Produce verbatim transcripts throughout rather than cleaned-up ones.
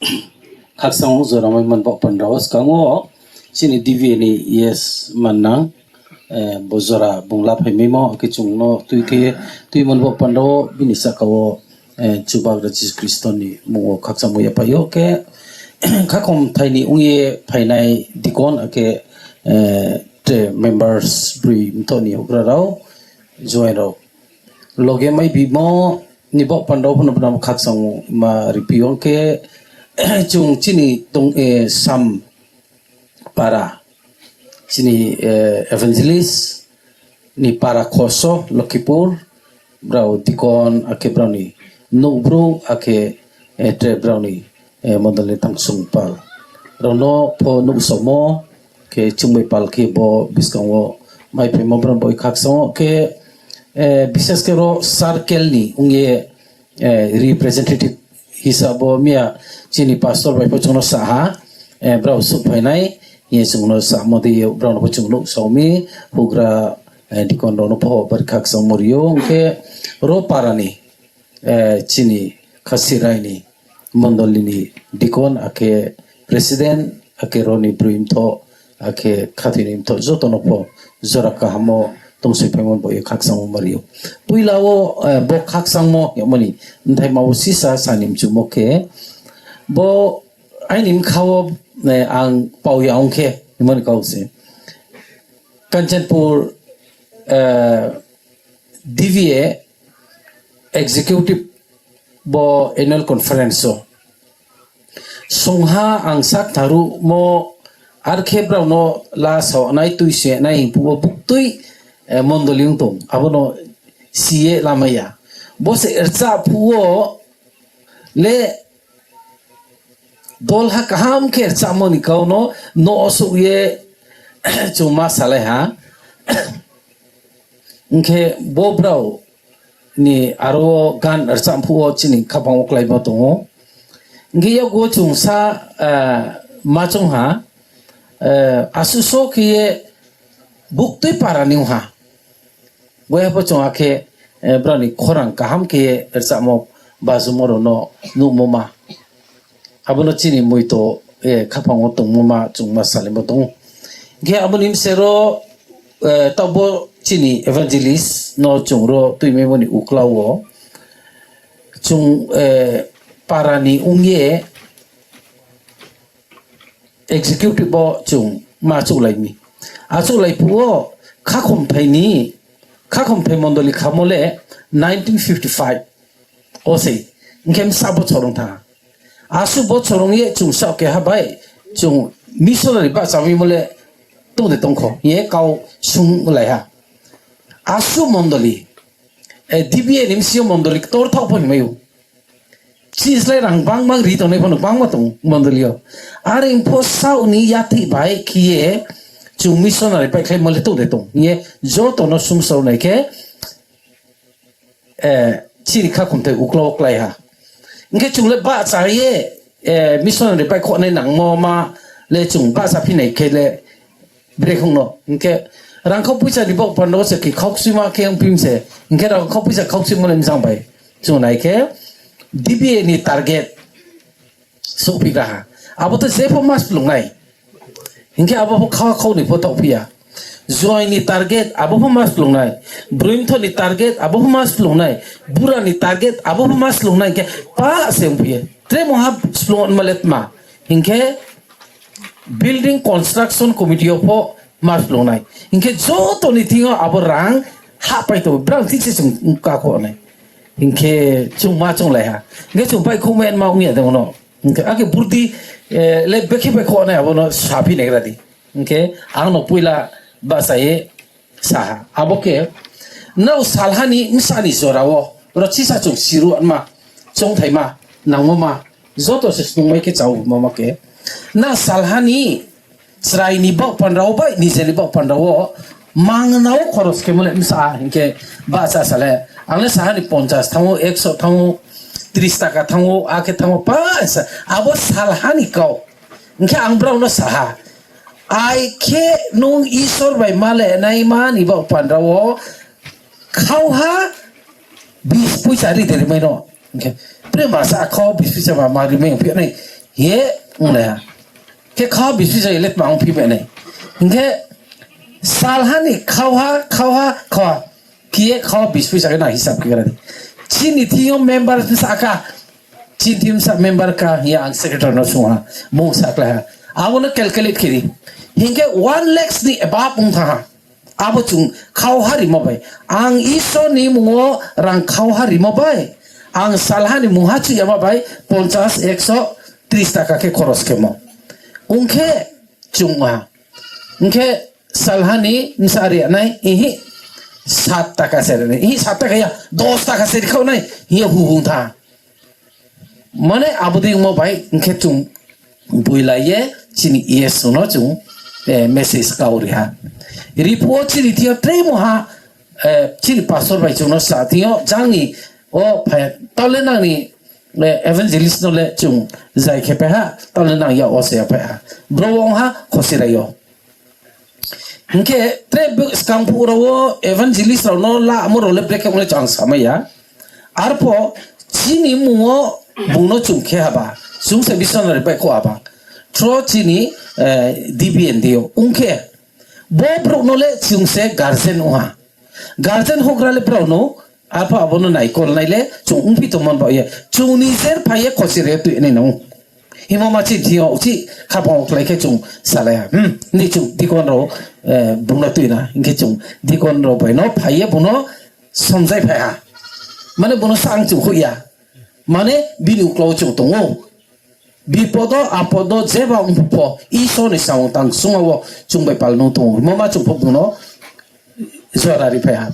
Khakchang jora maimo ni baoh panda wo skang wo chini D V A ni yes mannang, bo jora bung la phaimaimo khe chung no tui khe, tuimo ni baoh panda wo bini sahka wo Chubagra Jisu Khristo ni mmung wo khakchangmo yaphai ou khe, khakhomthai ni ong ye phainai deacon akhe tre members broi mthoh ni houhgra rao, joaing rao, loge mai bimo ni baoh panda wo pho no bnam khakchangma riphi ou khe, chung chini tong, Sam para, chini evangelist ni para khoso Lokhipur, brao deacon akhe brao ni nouhbrouh akhe tre brao ni mondoli ni thangsung pal rao no pho nuhsaomo khe chung bai pal khe bo buskang wo maiphaimo brao bo khakchang wo khe, bises khe ro circle ni ong ye representative hisab wo miya chini pastor bai pho chung no sa ha, brao souhphai nai hing ye chung no samo dei ye brao no pho chung nuhsao mi, houhgra, deacon rao no pho bari khakchangmo ri ou. Ong khe ro para ni chini Khasirai ni mondoli ni deacon akhe president akhe ro ni broi mthoh akhe khathoi ni mthoh joto no pho jora kaham wo tongsoi phaimo bo ye khakchangmo ma ri ou. Poila wo bo khakchangmo yagmo ni bthaima wo sisa sa ni mchumo khe, bo aini bkha wo ang pao ya ong khe hingmo ni kau se Kanchanpur D V A executive bo annual conference wo songha ang saktharuhmo, arkhe brao no la saoh nai, tuisoing nai hing phuh wo buktui mondoli ong tong, abo no si ye lamai ya. Bo se rchah phuh wo le dolha kaham khe rchahmo ni kau no, no osouh ye chung ma salai ha. Ong khe bo brao ni aro wo gan rchah phuh wo chini khaphang wo kláimo tong ou. Ong khe yakgu wo chung sa ma choung ha, asuh so khe ye buktui para ni ong ha. Boya pho chung akhe brao ni khorang kaham khe ye rchahmo bajumo rao no nuhmo ma, abo no chini moito khaphang wo tongmo ma chung ma salaimo tong ou. Hing khe abo ni bse ro, taoh bo chini evangelist no chung ro tuimaimo ni uklau wo chung para ni ong ye executive bo chung ma achouhlai mi. Achouhlai phuh wo khakhomthai ni, khakhomthai mondoli khamo le nineteen fifty five wo sei, ong khe bsa bochor ong thanng ha. Asuh bochor ong ye chung saoh keha bai chung missionary bahchamaimo le tong de tong kho hing ye kau sunglai ha. Asuh mondoli, D V A ni bsing yo mondoli ktor thaoh pho hingmai ou. Chini slái rang gbangma ri tongnai pho no gbangma tong ou mondoli yo. Are pho saoh ni yathih bai khe ye chung missionary baihkhlaimo le tong de tong hing ye joto no sungsao nai khe, chini khakhomthai uklau wo klái ha. Hing khe chung le bahcha ye missionary baihkhouhnai nangmo ma le chung bahcha phi nai khe le brekhe ong no. Hing khe rangkhau poicha ni baoh panda wo se khe khaukchuima khe ongphi mi se. Hing khe rangkhau poicha khaukchuimo le mjang bai chung nai khe D V A ni target souhphi gra ha. Abo to jepho ma splung nai. Hing khe abo pho kha khau ni pho thaohphi ya. Joaing ni target abo pho ma splung nai. Broi mthoh ni target abo pho ma splung nai. Bura ni target abo pho ma splung nai. Hing khe pa se ongphi ye. Tre mungha splung nma le tma. Hing khe building construction committee yo pho ma splung nai. Hing khe joto ni thing yo abo rang hahpai tong ou, brang thik se chung kakhouh nai. Hing khe chung ma chounglai ha. Hing khe chung baihkhouhmai ma ong ya de no. Hing khe akhe burdi le bekhe baihkhouh nai abo no saphi naigra di. Hing khe ang no poila bahcha ye sa ha. Abo khe nrao salha ni bsa ni jora wo ro chisa chung siruh ma, choungthaima, nangmo ma, joto se snungmai khe chao ma ma khe. Nrao salha ni chrai ni baoh panda wo bai, nije ni baoh panda wo, mangnao khoros khemo le bsa hing khe bahcha sa le. Ang le saha ni ponchas thanng ou, ekso thanng ou, tris taka thanng ou, akhe thanng ou, pa sa, abo salha ni kau. Hing khe ang brao no sa ha, ai khe nung Isor bai ma le naima ni baoh panda wo khauha bis poicha ri de rimai no. Hing khe, tre masa khau bis poicha ma ma rimai ongphi nai. Hing ye onglai ha. Khe khauha bis poisa le tma ongphi bai nai. Hing khe salha ni khauha, khauha, khauha. Khe ye khauha bis poisa khe nang hisab khe gra di. Chini thing yo member bsa kha. Chini thing bsa member kha hing ye ang secretary no sung ha. Bung sakhlai ha. Abo no calculate khe di. Hing khe one lakhs ni above ong thanng ha. Abo chung khauha rimo bai. Ang Isor ni mmung wo rang khauha rimo bai. Ang salha ni mungha chuh yama bai ponchas, ekso, tris taka khe khoros khemo. Ong khe chung ha. Ong khe salha ni bsa ri nai, ihi sat taka se ri nai, ihi sat taka ya, dos taka se ri khau nai, hing ye hu hu tha. Mane abo dei ongmo bai, ong khe chung boilai ye, chini E S no chung, eh, message kau ri ha. Riphuh wo chini thing yo tre mungha, eh, chini pastor bai chung no sa thing yo, jang ni, o phai, taoh le nang ni, eh, evangelist no le chung zai khe phai ha, taoh le nang ya wo se ya phai ha. Bro ong ha, Khosirai yo. Hing khe tre skang phuh rao wo evangelist rao no lamo rao le brekhe ong le chung ang samai ya. Arpho chini mmung wo bung no chung khe haba, chung se missionary baihkhouh haba. Tro chini, eh, D B N D yo. Ong khe bo brouh no le chung se guardian ong ha. Guardian houhgra le brao no, arpho abo no naikolnai le chung ongphi tongmo ni baoh ye. Chung nijer phai ye Khosirai yo tui nai nang ou. Hingmo ma chini thing yo uchih khaphang wo khlai khe chung salai ha. Hmm, ni chung deacon rao, eh, bung no tui na. Hing khe chung deacon rao bai no phai ye bung no somjai phai ha. Mane bung no sa ang chung hoih ya. Mane bini uklau wo chung tong ou. Bipodo, apodo, jeba ongphu pho, Isor ni samung tang sungma wo chung bai pal nung tong ou. Hingmo ma chung pho bung no jora riphai ha.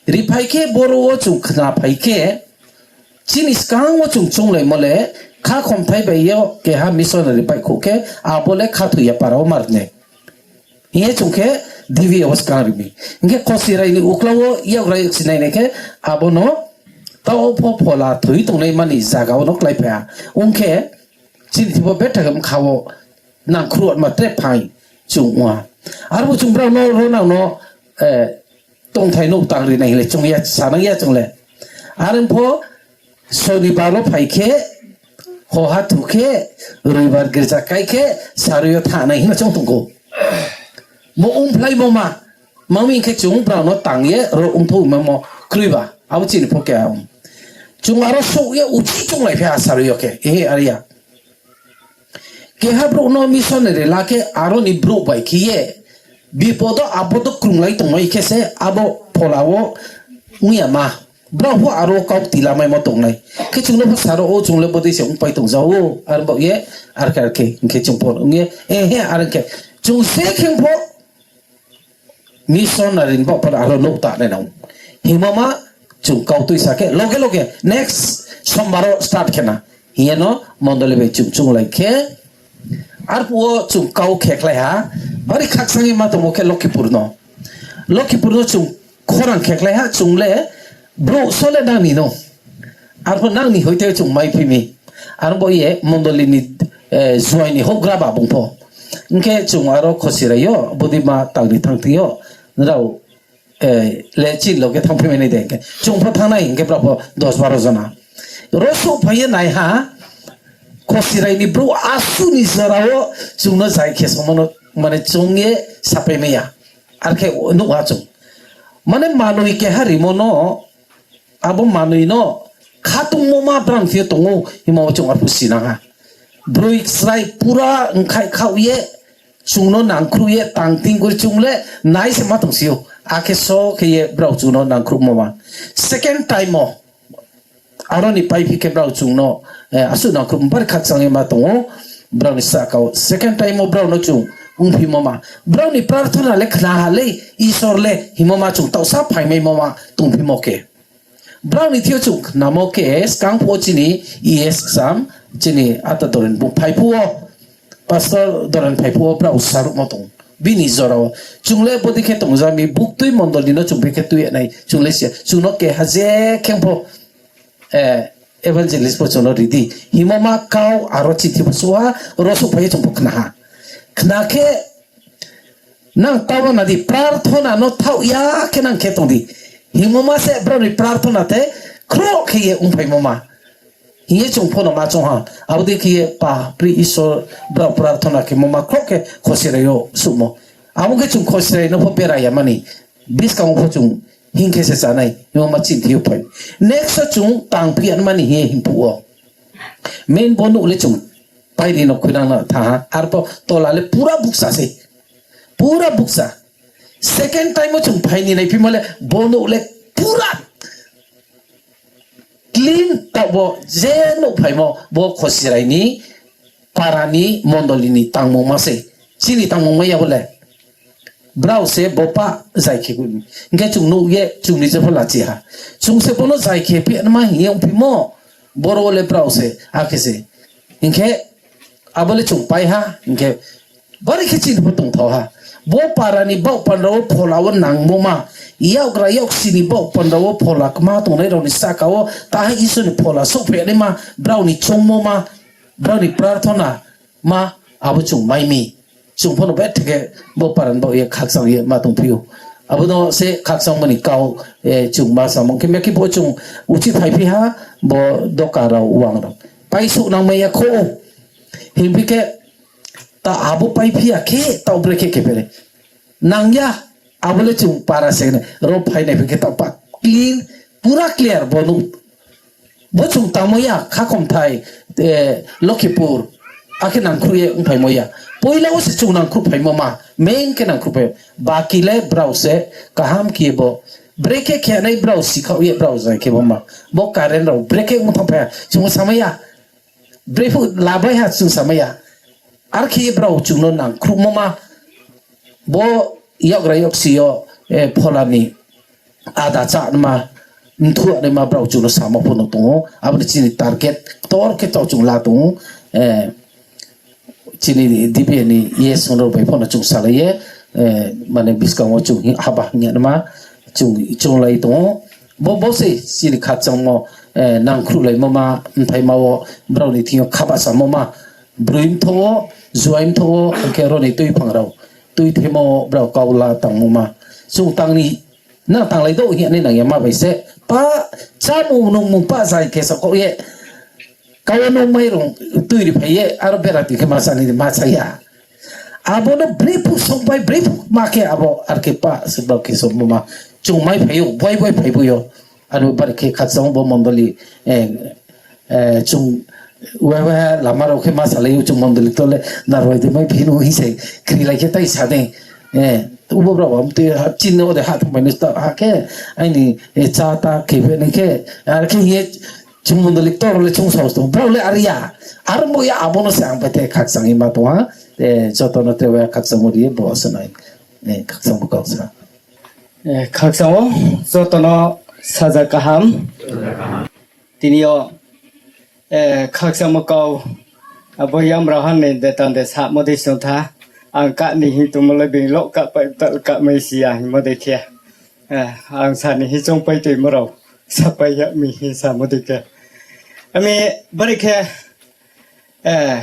Riphai khe boro wo chung khna phai khe, chini skang wo chung chounglaimo le, khakhomthai bai yo keha missionary baihkhouh khe, abo le khathoi ya para wo mar nai. Hing ye chung khe D B A wo skang ri mi. Hing khe Khosirai ni uklau wo yakgra yak sinai nai khe, abo no taoh pho phola thoi tongnaima ni zaga wo no kláiphai ha. Ong khe, chini thing pho betha khe bkha wo nangkhruhma tre phai chung ong ha. Arphuh chung brao no ro nang no, eh, tongthai nouh tang ri nai hing le chung ya, sanang ya chung le. Are pho Sonibar wo phai khe, hoha thu khe, Roibar girja kai khe, sarui yo thanng nai hing no chung tong khou. Mo ongphlaimo ma, ma mi khe chung brao no tang ye ro ongthouhmaimo kroi ba, abo chini pho keha ong. Chung aro souh ye uchih chounglai phi ha sarui yo khe, ehe are ya. Keha brouh no missionary la khe aro ni brouh bai khe ye, bipodo apodo krunglai tongmai khe se abo phola wo ong ya ma. Brao pho aro kau kti lamaimo tongnai. Khe chung no pho saro ou, chung le bodei se ongpai tongja ou, are baoh ye, are khe, are khe, hing khe chung pho ong ye, ehe, are khe, chung se khe pho, missionary ni baoh pho aro nouh ta nai nang. Hingmo ma chung kau tuisa khe, loge loge, next sombar wo start khe na. Hing ye no mondoli bai chung chounglai khe, arphuh wo chung kau khekhlai ha, bari khakchang ye ma tongmo khe Lokhipur no. Lokhipur no chung khorang khekhlai ha, chung le brouh so le nang ni no. Arphuh nang ni hoite chung maiphi mi. Are baoh ye mondoli ni, eh, juai ni houhgra ba bung pho. Hing khe chung aro Khosirai yo, bodei ma tang ni thanng thing yo, nrao, eh, le chini loge thanngphi mai nai de hing khe. Chung pho thanngnai hing khe brao pho dos baro jona. Ro souhphai ye nai ha, Khosirai ni brouh asuh ni jora wo chung no zai khe songmo no, mane chung ye sapai mai ya. Are khe nuh ha chung. Mane manoi keha rimo no, abo manoi no khatungmo ma brao ni thing yo tong ou, hingmo wo chung arphuh sinang ha. Broi chrai pura nkhaih khaoh ye, chung no nangkhruh ye, tang tingkuri chung le nai se ma tongsi ou. Akhe so khe ye brao chung no nangkhruhmo ma. Second time wo, aro ni paiphi khe brao chung no, eh, asuh nangkhruhmo bari khakchang ye ma tong ou, brao ni sahka wo. Second time wo brao no chung ongphimo ma. Brao ni prarthona le khna ha lei, Isor le, hingmo ma chung taohsa phaimaimo ma tongphimo khe. Brao ni thing yo chung khnamo khe, skang phuh wo chini E S kcham, chini ata Doren bung phaiphuh wo, Pastor Doren phaiphuh wo brao saruhmo tong. Bini jora wo. Chung le bodei khe tongja mi, buktui mondoli no chung bikhe tui ya nai, chung le si ya. Chung no keha je khe pho, eh, evangelist pho chung no ri di. Hingmo ma kau aro chithi pho suh ha, ro souhphai ye chung pho khna ha. Khna khe, nang taoh na di, prarthona no thaoh ya khe nang khe tong di. Hingmo ma se brao ni prarthona te khroh khe ye ongphaimo ma. Hing ye chung pho no ma choung ha. Abo dei khe ye pa pri Isor brao prarthona khemo ma khroh khe khosirai yo suhmo. Abo khe chung khosirai no pho bera ya mani. Buskang wo pho chung hing khe se chánai. Himo ma chini thing yo phai. Next wo chung tang phi ya mani hing ye hing phuh wo. Main bo nouh le chung pairi no khuinang na thanng ha. Arpho tola le pura bukcha sei. Pura bukcha. Second time wo chung phai ni naiphimo le bo nouh le pura clean taoh bo je nouh phaimo bo khosirai ni para ni mondoli ni tangmungma se. Chini tangmung mai ya bo le. Brao se bo pa zai khe gu. Hing khe chung nuh ye chung ni je pho lachi ha. Chung se bo no zai khe phi nma hing ye ongphimo. Boro wo le brao se, akhe se. Hing khe abo le chung pai ha, hing khe bari khe chini pho tongthao ha. Bo para ni baoh panda wo phola wo nangmo ma, yakgra yaksi ni baoh panda wo phola kma tongnai rao ni sahka wo, taha Isor ni phola souhphai naima, brao ni choungmo ma, brao ni prarthona ma, abo chung mai mi. Chung pho no betha khe bo para ni baoh ye khakchang ye ma tongphi ou. Abo no se khakchangmo ni kau, chung ma samung khe, mekhe bo chung uchih phaiphi ha, bo doka rao, wang rao. Paisouh nangmai ya khou. Hingphi khe, ta abo paiphi ya khe, taoh brekhe khe phere. Nang ya, abo le chung para se nai, ro phai nai phi khe taoh pa clean, pura clear bo nouh. Bo chung tangmo ya, Khakhomthai, Lokhipur, akhe nangkhruh ye ongphaimo ya. Poila wo se chung nangkhruh phaimo ma, main khe nangkhruh phai. Baki le brao se kaham khe bo. Brekhe khe nai brao sikhaoh ye brao zai khe bo ma. Bo current rao brekhe ong thanngphai ha, chung samai ya. Brephuh labai ha chung samai ya. Arkhe ye brao chung no nangkhruhmo ma. Bo yakgra yaksi yo, phola ni ada chá nma, mthu naima brao chung no samo pho no tong ou. Abo ni chini target ktor khe taoh chung la tong ou. Chini D B A ni ye song rao bai pho no chung salai ye, mane buskang wo chung haba hing ya nma, chung chounglai tong ou. Bo, bo se chini khakchangmo, nangkhruhlaimo ma, mthaima wo brao ni thing yo khabahsamo ma, broi mthoh wo, juai mthoh wo, akhe aro ni tuiphang rao, tuithaimo wo brao kau la tangmo ma. Chung tang ni, nang tanglai douh hing ye nai nang ya ma bai se, pa, chámung nungmung pa zai khe sakhouh ye, kau wo no mairung tui ri phai ye, aro bera tui khe ma sa ni ma sa ya. Abo no brephuh songpai, brephuh ma khe abo, arkhe pa, se brao khe songmo ma, chung mai phai ou, boi boi phai boi ou. Aro bari khe khakchang bo mondoli, chung wa wa lama rao khe ma salai ou, chung mondoli ktor le narwai de mai phi nu hing se, krilai khe tai sa dei. Ubo brao am tui ha, chini ode ha thangpai ni sta ha khe, aini, chá ta khe phe ni khe, arkhe hing ye, chung mondoli ktor rao le chung saos tong, brao le are ya, aro mo ya abo no se ang bai te khakchang ye ma tong ha, joto no te wa khakchangmo ri ye bo se nai, khakchangmo kau sa. Khakchang wo, joto no saja kaham. Tini yo, khakchangmo kau, abo yamrao ha ni de tan de samo dei song tha, ang kah ni hing tongmo le being lo kah pai tal kah mai si ya hingmo dei khe. Ang sa ni hing choungpai toimo rao, sapai yag mi hing samo dei khe. Ami bari khe,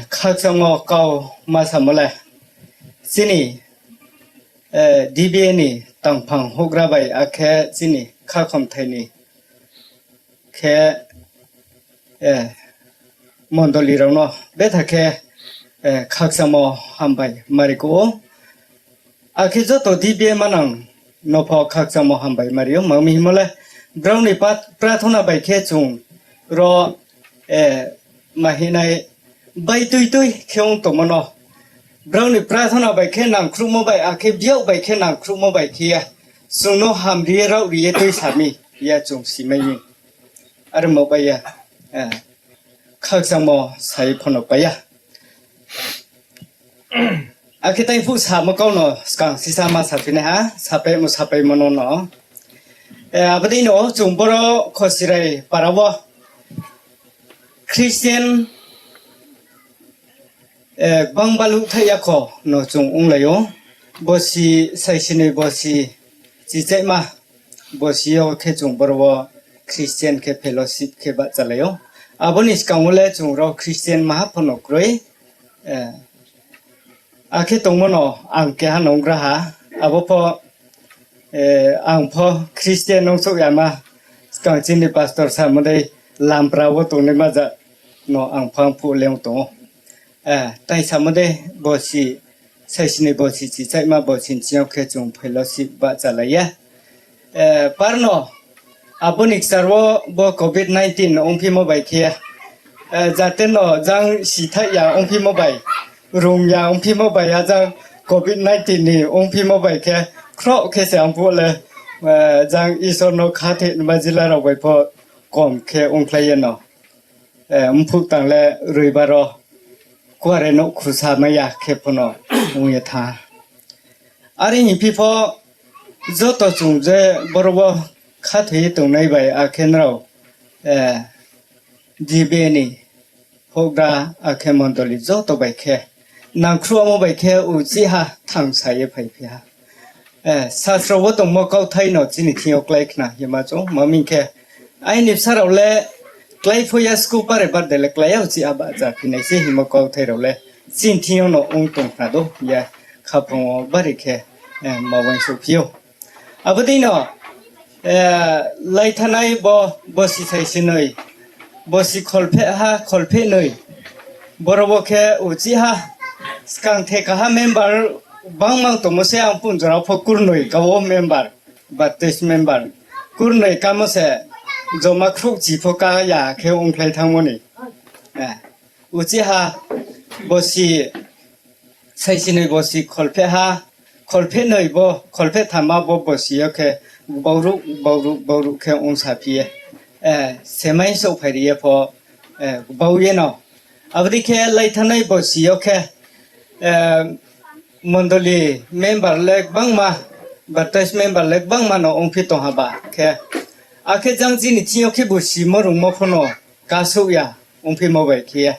khakchangmo kau ma samo le. Chini, D B A ni tangphang houhgra bai akhe chini Khakhomthai ni khe, mondoli rao no betha khe, khakchangmo hambai mari kho ou. Akhe joto D B A manang no pho khakchangmo hambai mari ou, mang mi hingmo le, brao ni pa-, prathona bai khe chung ro, ma hinai bai tui tui khe ong tongmo no. Brao ni prathona bai khe nangkhruhmo bai, akhe biag bai khe nangkhruhmo bai khe ye, chung no hamri ye raohri ye tuisa mi, ya chung simai mi. Are mo bai ya, khakchangmo sai pho no pai ya. Akhe tai phuh samo kau no skang sisa ma saphi nai ha, sapaimo sapaimo no no. Abo dei no chung boro Khosirai para wo Christian, gbang baluh thaih ya kho no chung onglai ou. Bosi saisinoi bosi chichaihma, bosi yo khe chung boro wo Christian khe fellowship khe bahchalai ou. Abo ni skang wo le chung ro Christian maha pho no kroi. Akhe tongmo no ang keha nunggra ha, abo pho, ang pho Christian nungsouh yama, skang chini pastor samo dei lampra wo tongnaima ja, no ang phang phuh le ong tong ou. Taisamo de bosi, saisini bosi chichaihma bosi ni ching yo khe chung fellowship bahchalai ye. Par no abo ni kchar wo bo covid nineteen ongphimo bai khe, jate no jang sithaih ya ongphimo bai, rung ya ongphimo bai, a jang covid nineteen ni ongphimo bai khe, khroh khe se ang phuh le, jang Isor no khathoi nma jila rao bai pho kom khe ongkhlai ye no. Mphuh tang le roibar wo kuare nouh khusa mai ya khe pho no ong ye thanng. Are hingphi pho joto chung je boro wo khathoi ye tongnai bai akhe nrao, eh, D B A ni houhgra akhe mondoli joto bai khe nangkhruhmo bai khe uchih ha thangsa ye phaiphi ha. Eh, sasro wo tongmo kauthai no chini thing yo klái khna hima chung, ma hing khe, aini bsa rao le klái pho ya school pare bar de le klái ya uchih ha bahcha phi nai se himo kauthai rao le chini thing yo no ong tong khna do ye khaphang wo bari khe, eh, ma uaingsouhphi ou. Abo dei no, eh, laithanai bo, bosi saisinoi, bosi kholpheh ha, kholpheh noi, boro wo khe uchih ha, skang theka ha member bangma tongmo se ang pun jora pho kurnoi ka wo member, Baptist member. Kurnoi kamo se joma khrouhchi pho ka ya khe ongkhlai thanngmo ni. Eh, uchih ha bosi saisinoi bosi kholpheh ha, kholpheh noi bo, kholpheh thamma bo bosi yo khe gbauruh, gbauruh, gbauruh khe ongsa phi ye, eh, semai souhphai ri ye pho, eh, gbau ye no. Abo dei khe laithanai bosi yo khe, eh, mondoli member le gbangma, Baptist member le gbangma no ongphi tong ha ba khe. Akhe jang chini thing yo khe bo simo rungmo pho no kasouh ya ongphimo bai khe ye.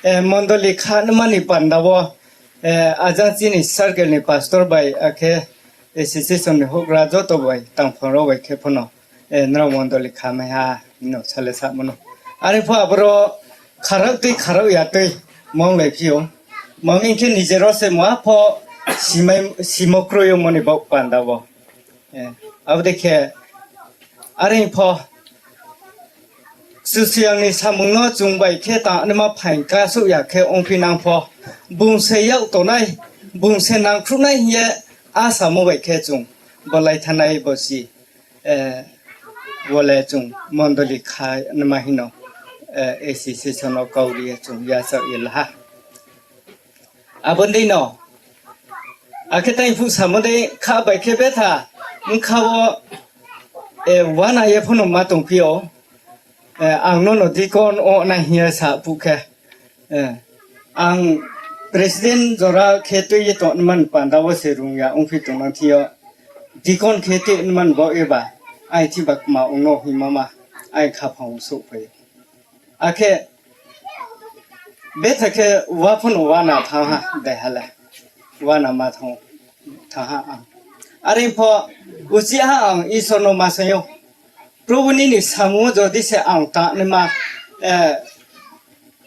Eh, mondoli kha nma ni panda wo, eh, ajang chini circle ni pastor bai akhe association ni houhgra joto bai tangphang rao bai khe pho no, eh, nrao mondoli kha mai ha, no sale samo no. Are pho aboro kharao tui kharao ya tui monglai phi ou. Ma hing khe nije ro se ma pho simai, simo kroi ongmo ni baoh panda wo. Eh, abo dei khe are pho Kchusoyang ni samung no chung bai khe tangnaima phaing kasouh ya khe ongphi nang pho, bung se yak tongnai, bung se nangkhruhnai hing ye asamo bai khe chung bo laithanai bosi, eh, wo le chung mondoli kha nma hing no, eh, association no kau ri ye chung yachaoh ye la ha. Abo dei no, akhe tang phuh samo dei kha bai khe betha bkha wo, eh, uana ye pho no ma tongphi ou, eh, ang no no deacon ong nai hing ye sa phuh khe, eh, ang president jora khe tui ye tongnaima ni panda wo se rung ya ongphi tongnang thing yo, deacon khe tui nma ni baoh ye ba, aini thing ba kma ong no hingma ma, aini khaphang wo souhphai ou. Akhe betha khe wa pho no uana thanng ha, daiha le. Uana ma thanng, thanng ha ang. Are pho uchih ha ang Isor no ma saing ou, Probhu, nini samung wo jodi se ang tangnaima, eh,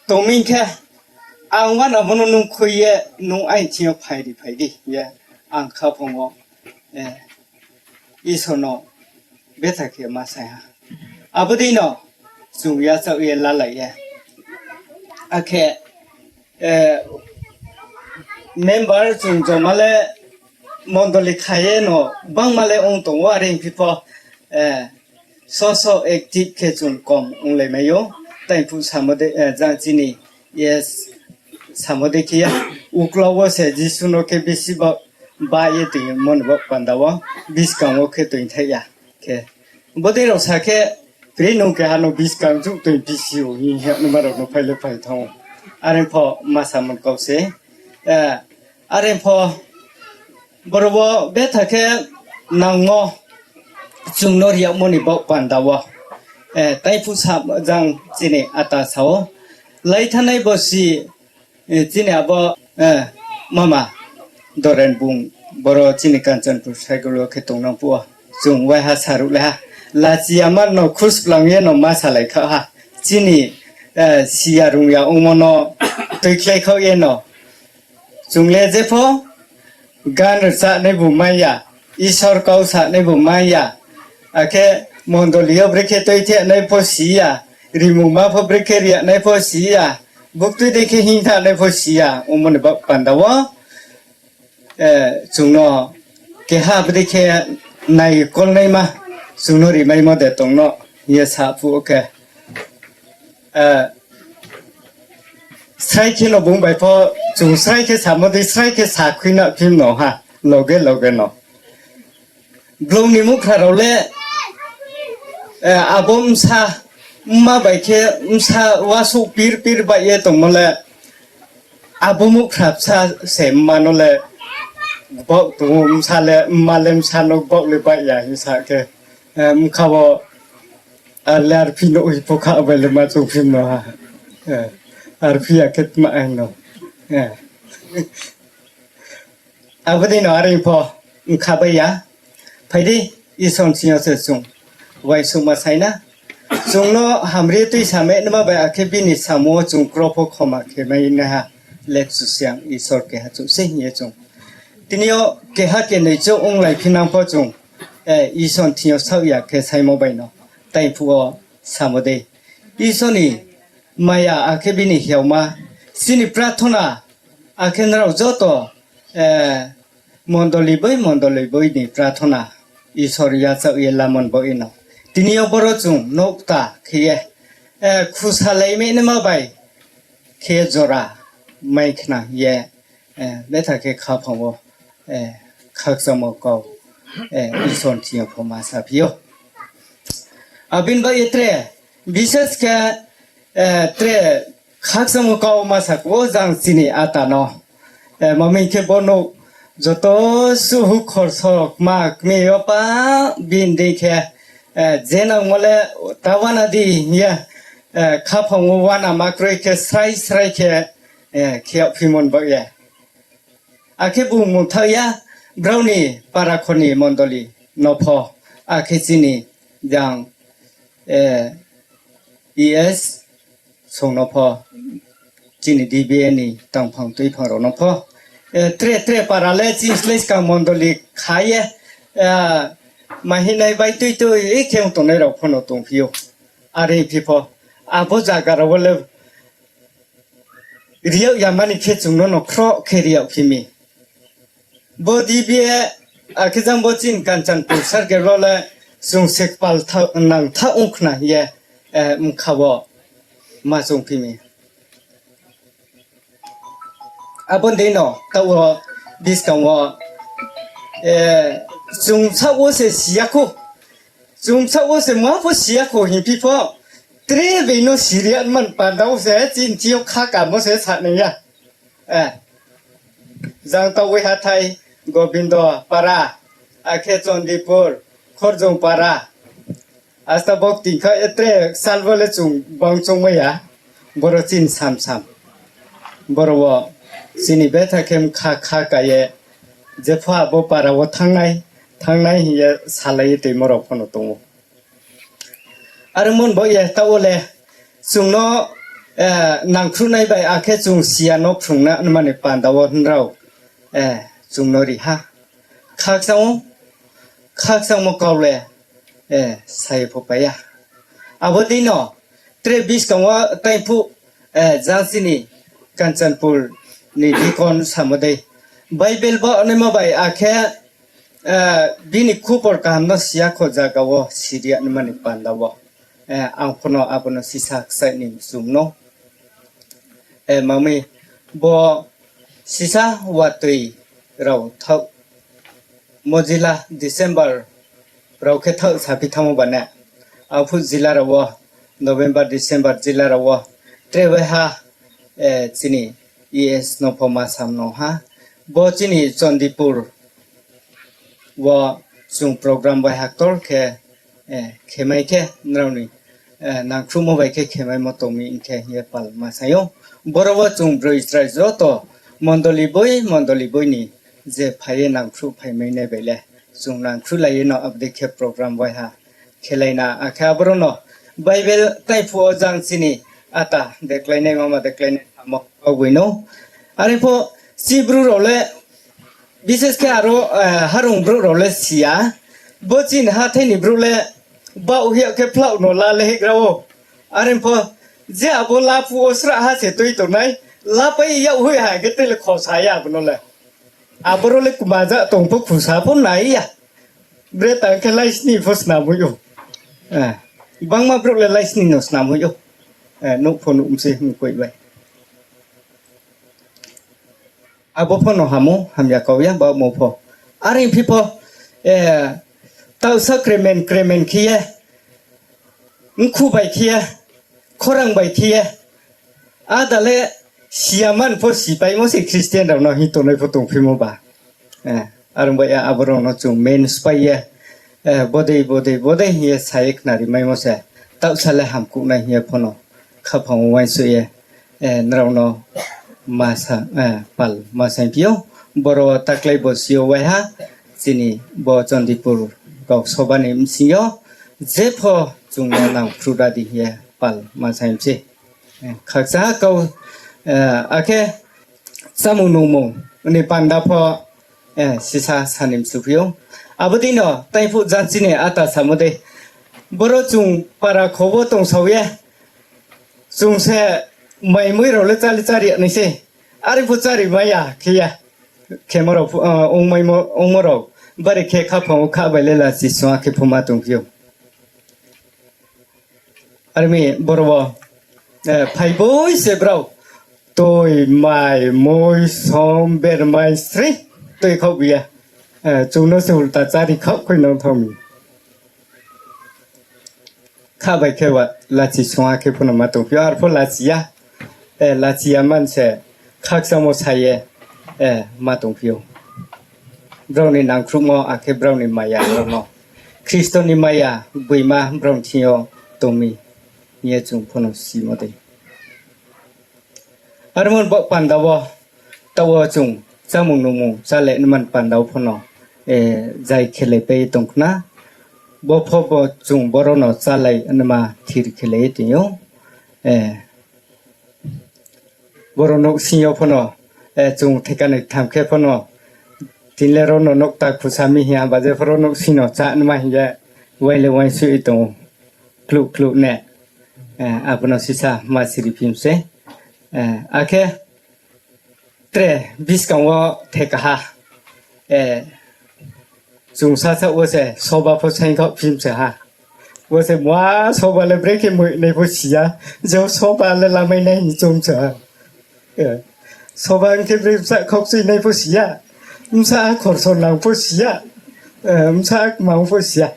tongmi khe, ang uana bo no nung khui ye, nung aini thing yo phai ri phai di ye, ang khaphang wo, eh, Isor no betha khe ma saing ha. Abo dei no chung yachaoh ye lalai ye. Akhe, eh, member chung joma le mondoli kha ye no bangma le ong tong ou, are hingphi pho, eh, so so active khe chung kom onglai mai ou. Tang phuh samo dei, eh, jang chini, yes, samo dei khe ya. Uklau wo se Jisu no khe bisi ba, ba ye toingmo ni baoh panda wo, buskang wo khe toingthaih ya khe. Bodei rao sa khe, Pri nung keha no buskang chouh toing phi si ou hing ye nma rao no phai le phai thanng ou. Are pho ma samo kau se. Eh, are pho boro wo betha khe nangmo chung no ri yagmo ni baoh panda wo, eh, tang phuh sa jang chini ata sa ou. Laithanai bosi, eh, chini abo, eh, mama Doren bung, boro chini Kanchanpur Saikul wo khe tongnang phuh wo. Chung waiha saruh le ha. Lachi ya ma no khusplang ye no ma salai kha ha. Chini, eh, si ya rung ya ongmo no tuikhlai khaoh ye no. Chung le jepho gan rchanaibu mai ya, Isor kau sanaibu mai ya, akhe mondoli yo brekhe tuithenai pho si ya, Rimungma pho brekhe ri ya nai pho si ya, buktui dei khe hing thanng nai pho si ya, ongmo ni baoh panda wo, chung no keha bodei khe naikolnaima chung no rimaimo de tong no hing ye sa phuh wo khe, srai khe no bung bai pho chung srai khe samo dei srai khe sa khui na phim no ha, loge loge no. Blong ni muhkhra rao le, abo bsa, mma bai khe bsa uasouh pir pir baih ye tongmo le, abo muhkhra bsa se mma no le gbaoh tong ou, bsa le, mma le bsa no gbaoh le baih ya hing sa khe, bkha wo, a le arphi no oi pho kha bai le ma choung phim no ha. Arphi ya khe tma ang no. Abo dei no are pho bkha bai ya. Phai di, Isor ni thing yo se chung uaingsouhma sai na. Chung no hamri tuisa mai naima bai akhe bini samung wo chung kro pho khoma khe mai naiha le Kchusoyang Isor keha chouh sei hing ye chung. Tini yo keha kenoi chouh onglai phi nang pho chung, Isor ni thing yo saoh ya khe saimo bai no, taiphuh wo samo dei. Isor ni maya akhe bini hiaoma, chini prathona, akhe nrao joto, mondoli boi mondoli boi ni prathona, Isor yachaoh ye lamon baoh ye no. Tini yo boro chung nouhkta khe ye, khusalai mai naima bai khe jora mai khna ye, betha khe khaphang wo, khakchangmo kau, Isor ni thing yo pho ma saphi ou. Abini baoh ye tre, bises khe, tre khakchangmo kau ma sa khe o jang chini ata no. Mami khe bo nouh joto suhu khorso kma kmi yo pa bini dei khe, je nangmo le ta uana di hing ye, khaphang wo uanama kroi khe srai srai khe, khe yagphimo ni baoh ye. Akhe bung mungthaoh ya, brao ni para kho ni mondoli no pho, akhe chini jang, ES song no pho, chini DBA ni tangphang tuiphang rao no pho, tre tre para le chini slái skang mondoli kha ye, mahinai bai tui tui khe ong tongnai rao pho no tongphi ou. Are phi pho, abo zaga rao wo le ri yag yamani khe chung no no khroh khe ri yagphi mi. Bo DBA, akhe jang bo chini Kanchanpur circle wo le chung se kpal nang thaoh ong khna hing ye, bkha wo ma choungphi mi. Abo ni dei no taoh wo buskang wo, chung bsaoh wo se si ya khou, chung bsaoh wo se ma pho si ya khou hingphi pho, tre being no si ri ya man panda wo se chini thing yo kha kamo se sa nai ya. Jang taoh waiha thai Gobindo para, akhe Chondipur, Khorjong para, asta bok tingkha ye tre sal bo le chung bang choungmai ya, boro chini sam sam. Boro wo chini betha khe bkha kha ka ye, jepho abo para wo thanngnai, thanngnai hing ye salai ye toimo rao pho no tong ou. Are mon bo ye taoh wo le chung no, nangkhruhnai bai akhe chung si ya no phrung na mani panda wo nrao, chung no ri ha. Khakchang ou, khakchangmo kau le, sa ye pho pai ya. Abo dei no, tre buskang wo taiphuh, jang chini Kanchanpur ni deacon samo dei, Bible bo naima bai akhe, bini khupor kaham no si ya khou zaga wo si ri ya naima ni panda wo, ang pho no abo no sisa kchaih ni mchum no. Mami bo sisa watoi rao thaoh, mojila December rao khe thaoh saphi thanngmo ba ne, aphuh jila rao wo, November, December jila rao wo, tre waiha, chini ES no pho ma sam no ha. Bo chini Chondipur wo chung program bai ha ktor khe, khemai khe nrao ni, nangkhruhmo bai khe khemaimo tong mi hing khe hing ye pal ma sai ou. Boro wo chung broi chrai joto mondoli boi mondoli boi ni je phai ye nangkhruh phaimai nai bai le, chung nangkhruh lai ye no abo dei khe program bai ha khelai na, akhe aboro no Bible taiphuh wo jang chini ata dekláinai mama dekláinai samo kau boi no. Are pho chi bru rao le, bises khe aro, harung brouh rao le si ya. Bo chini hathái ni brouh le, baoh hiyag khe phlaoh no la le hihgra ou. Are pho, je abo laphuh wo srahha se tui tongnai, lapai yag hoih ha khe tei le khosa ya abo no le. Aboro le kmaja tong pho khusa pho nai ya. Bre tang khe laisni pho snam hoih ou. Bangma brouh le laisni no snam hoih ou. Nouh pho nuh mi se mkoih bai. Abo pho no ham ou, hamya kau ya, baohmo pho. Are phi pho, taohsa kremen kremen khe ye, mkhu bai khe ye, khorang bai khe ye, áda le siya man pho sipaimo se Christian rao no hing tongnai pho tongphimo ba. Are ong bai ya abo rao no chung main sphái ye, bodei bodei bodei hing ye sa ye khnarimaimo se, taohsa le hamkuh nai hing ye pho no khaphang wo uaingsouh ye, nrao no pal ma saingphi ou. Boro wo taklái bo si yo waiha, chini bo Chandipur kau soba ni bsing yo, jepho chung no nangkhruh ra di hing ye pal ma saing mi se. Khakchangha kau, akhe chámung nungmung ni panda pho sisa sa ni mchuphi ou. Abo dei no taiphuh janchi ni ata samo dei, boro chung para kho wo tongsao ye, chung se maimoi rao le chári chári nai se. Are pho chári mai ya khe ya. Khemo rao, ongmo rao bari khe khaphang wo kha bai le lachi sung akhe pho ma tongphi ou. Are mi boro wo, phaiboi se brao, tui, mai, mui, som, bermai, sri, tui khaoh bi ya. Chung no se ulta chári khaoh khui nang thao mi. Kha bai khe wa lachi sung akhe pho no ma tongphi ou, arpho lachi ya. Lachi ya man se khakchangmo sa ye ma tongphi ou. Brao ni nangkhruhmo akhe brao ni maya rao no, Khristo ni maya gboima brao ni thing yo tong mi hing ye chung pho no simo dei. Armo ni baoh panda wo, taoh wo chung chámung nungmung chálai nma ni panda wo pho no, zai khelaipai tong khna. Bo pho bo chung boro no chálai nma thir khelai tong ou. Boro nouhsing yo pho no, chung theka ni tham khe pho no, tini le ro no nouh ta khusa mi hing ya, ba je pho ro nouhsing no chá nma hing ye, uaing le uaingsouh ye tong ou, kluh kluh ne, abo no sisa ma siri phi mi se. Akhe tre buskang wo thekaha, chung sasaoh wo se soba pho saing khaoh phi mi se ha. Wo se ma soba le brekhe moinai pho si ya, je soba le lamai nai hing choung se ha. Soba hing khe bre bsa khaukchuinai pho si ya, bsa khorso nang pho si ya, bsa kmang pho si ya.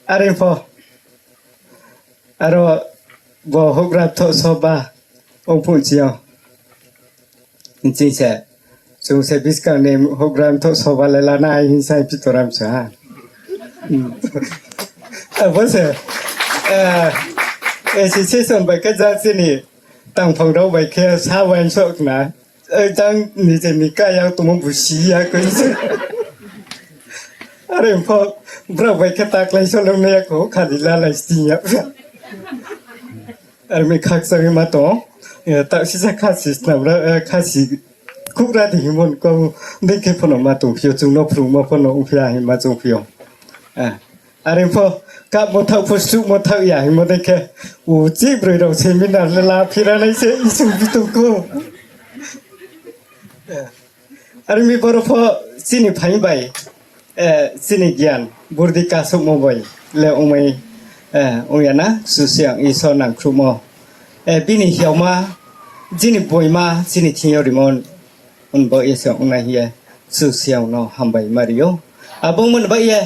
Are pho, aro bo houhgra mthoh soba ong phuh ching yo. Ching se, chung se buskang ni houhgra mthoh soba le lanai hing sai phi toram sa ha. Abo se, association bai khe jang chini tangphang rao bai khe sa uaingsouh khna. Jang ni je ni kaya tongmo bu si ya koi se. Are pho, brao bai khe taklai solongnai ya kho, khadi lalai sting ya. Are mi khakchang ma tong, taoh sisa khasi snam ra, khasi khuhgra di hingmo ni kau dei khe pho no ma tongphi ou, chung no phrungmo pho no ongphi ya hing ma choungphi ou. Are pho, kahmo thaoh pho suhmo thaoh ya hingmo dei khe, uchih broi rao seminar le la phi ra nai se isung bi tong khou. Are mi boro pho chini phaing bai, chini gian burdi kasouhmo bai le ongmai, ong ya na, Kchusoyang Isor nangkhruhmo. Bini hiaoma, chini boima, chini thing yo rimo, ong bo ye se ong nai hing ye, Kchusoyang no hambai ma ri ou. Abo ongmo ni baoh ye,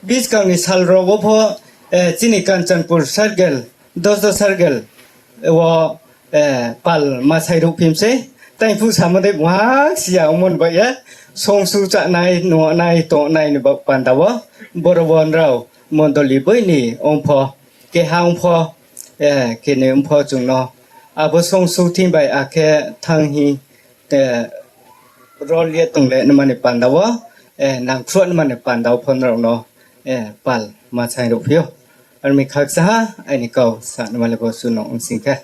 buskang ni sal rao wo pho, chini Kanchanpur circle, Dosda circle wo, pal ma sai ruhphi mi sei. Taiphuh samo dei muha si ya ongmo ni baoh ye, songsu chánai, nuhnai, tongnai ni baoh panda wo, boro wo nrao mondoli boi ni ong pho, keha ong pho, keni ong pho chung no, abo songsu thing bai akhe thanng hing, rol ye tongle nma ni panda wo, nangkhruh nma ni panda wo pho nrao no, pal ma sai ruhphi ou. Are mi khakchangha aini kau sa nma le bo suh no ong sing khe.